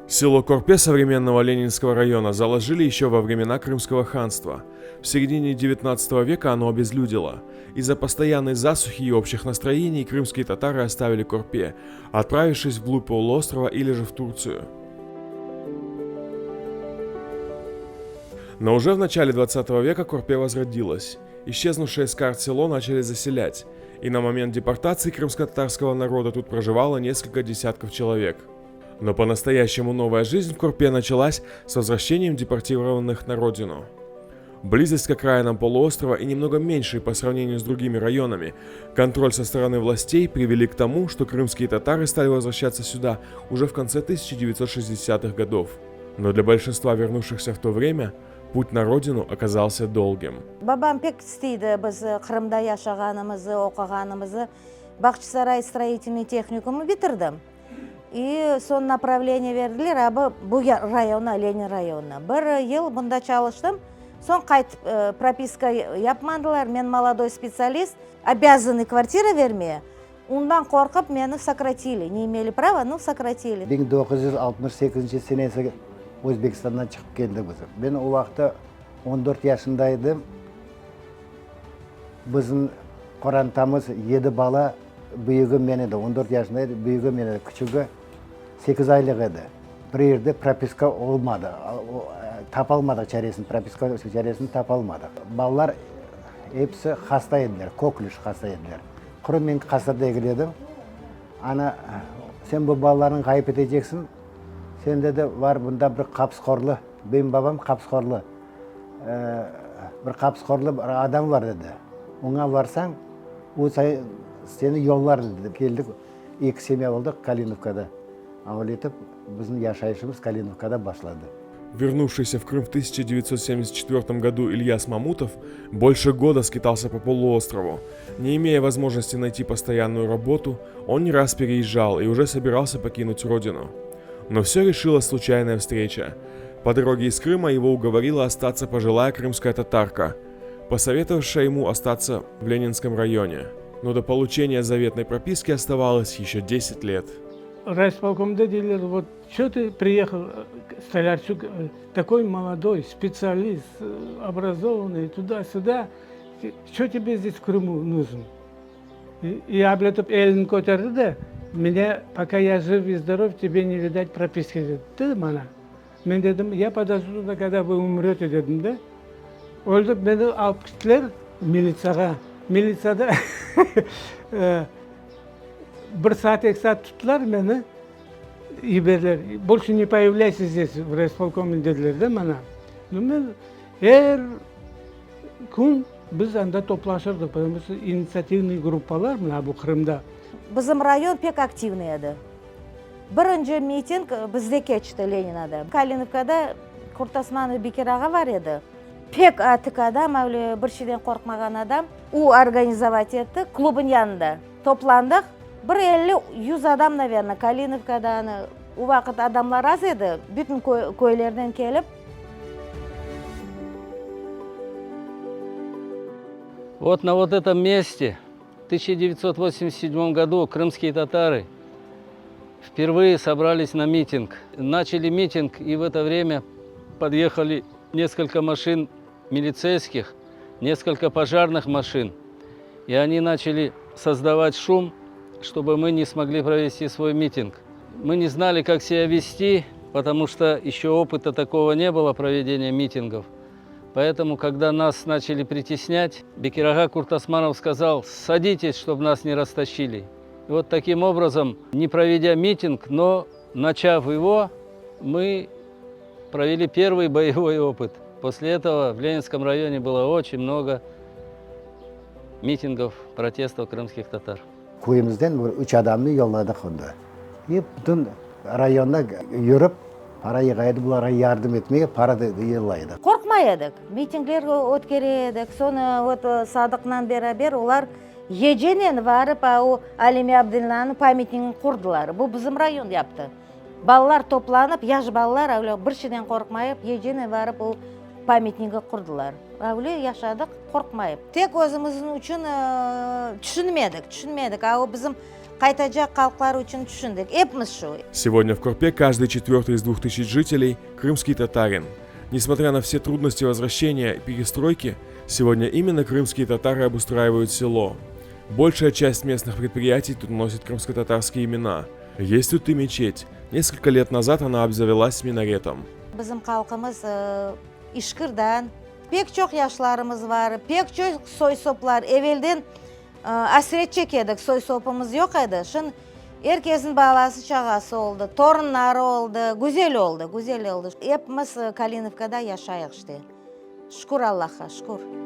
Село Корпе современного Ленинского района заложили еще во времена Крымского ханства. В середине 19 века оно обезлюдило. Из-за постоянной засухи и общих настроений крымские татары оставили Корпе, отправившись вглубь полуострова или же в Турцию. Но уже в начале 20 века Корпе возродилась. Исчезнувшее с карт село начали заселять, и на момент депортации крымско-татарского народа тут проживало несколько десятков человек. Но по-настоящему новая жизнь в Корпе началась с возвращением депортированных на родину. Близость к окраинам полуострова и немного меньший по сравнению с другими районами, контроль со стороны властей привели к тому, что крымские татары стали возвращаться сюда уже в конце 1960-х годов. Но для большинства вернувшихся в то время путь на родину оказался долгим. Babam pek isteydi biz Qırımda yaşağanımızı, oquğanımızı. Bağçasaray строительный техникумı bitirdim. И soñ направление berdiler, a bu rayonına, Lenin rayonına. Bir yıl bunda çalıştım. Soñ qaytıp propiska yapmadılar, men молодой специалист, обязаны квартира vermeye. Ondan qorqıp meni sokratili, ne imeli prava, no sokratili. 1968 senesi Özbekistandan çıqıp keldik biz. Men o vaqıtta 14 yaşında edim. Bizim qorantamız yedi bala, büyügi men edi, 14 yaşında edi, büyügi men edi, küçügi 8 aylıq edi. Bir yerde propiska olmadı, tapalmadıq çaresini, propiska çaresini tapalmadıq. Balalar episi hasta ediler, köklüş hasta ediler. Quru men hasta degil edim. Ana, sen bu balalarnı ğayıp eteceksiñ, sen, dedi, var bunda bir qapısqorlı, benim babam qapısqorlı, bir qapısqorlı bir adam var, dedi. Oña varsañ, o seni yollar, dedi. Keldik, eki semya oldıq Kalinovkada. Öyle etip, bizim yaşayışımız Kalinovkada başladı. Вернувшийся в Крым в 1974 году Ильяс Мамутов больше года скитался по полуострову. Не имея возможности найти постоянную работу, он не раз переезжал и уже собирался покинуть родину. Но все решила случайная встреча. По дороге из Крыма его уговорила остаться пожилая крымская татарка, посоветовавшая ему остаться в Ленинском районе. Но до получения заветной прописки оставалось еще 10 лет. Райисполкомда deyler, вот что ты приехал, Столярчук, такой молодой специалист, образованный, туда-сюда, что тебе здесь в Крыму нужен? И öyle etip elini köterdi de, меня, пока я жив и здоров, тебе не видать прописки, dedi maña. Men dedim, я подожду, когда вы умрете, dedim de. Öldü, meni alıp kettiler militsiyağa. Militsiyada bir saat, eki saat tuttılar meni, yiberdiler. Больше не появляйся здесь, в райисполкоме dediler de maña. Ну, men er kün biz anda toplaşırdıq, потому что инициативный gruppalar mına bu Qırımda. Bizim rayon pek aktivный edi. Birinci miting bizde keçti Leninada. Kalinovkada Kurtosmanov Bekir ağa bar edi. Pek atik adam, öyle bir şeyden qorqmağan adam. O organizовать etti, klubın yanında toplandıq. Bir 50-100 adam, наверное, Kalinovkadan, o vaqıt adamlar az edi, bütün köylerden kelip. Вот на вот этом месте в 1987 году крымские татары впервые собрались на митинг. Начали митинг, и в это время подъехали несколько машин милицейских, несколько пожарных машин. И они начали создавать шум, чтобы мы не смогли провести свой митинг. Мы не знали, как себя вести, потому что еще опыта такого не было проведения митингов. Поэтому, когда нас начали притеснять, Бекир-ага Куртосманов сказал, садитесь, чтобы нас не растащили. И вот таким образом, не проведя митинг, но начав его, мы провели первый боевой опыт. После этого в Ленинском районе было очень много митингов, протестов крымских татар. Köyümizden bir üç adamnı yolladıq onda. И bütün rayonda yürip, para yığa edi, bularğa yardım etmege para da yollaydı. Qorqmay edik. Mitingler ötkere edik. Soñra вот Sadıqla beraber olar gecenen varıp o Alime Abdullanıñ pamятнигini qurdılar. Bu bizim rayon yaptı. Balalar toplanıp, yaş balalar öyle bir şeyden qorqmayıp, gecenen varıp o pamятнigi qurdılar. Öyle yaşadıq, qorqmayıp. Tek özümizniñ içün tüşünmedik, tüşünmedik. A o bizim. Qaytacaq halqlar içün tüşündik. Epimiz şu. Сегодня в Курпе каждый четвертый из 2000 жителей – крымский татарин. Несмотря на все трудности возвращения и перестройки, сегодня именно крымские татары обустраивают село. Большая часть местных предприятий тут носит крымско-татарские имена. Есть тут и мечеть. Несколько лет назад она обзавелась минаретом. Bizim halqımız işkirden, pek çoq yaşlarımız bar, pek çoq soy-soplar. Evelden asret çeke edik, soy-sopumız yoq edi. Şimdi er kesniñ balası çağası oldı, torunları oldı, güzel oldı, güzel oldı. Epimiz Kalinovkada yaşayıq işte. Şükür Allahqa, şükür.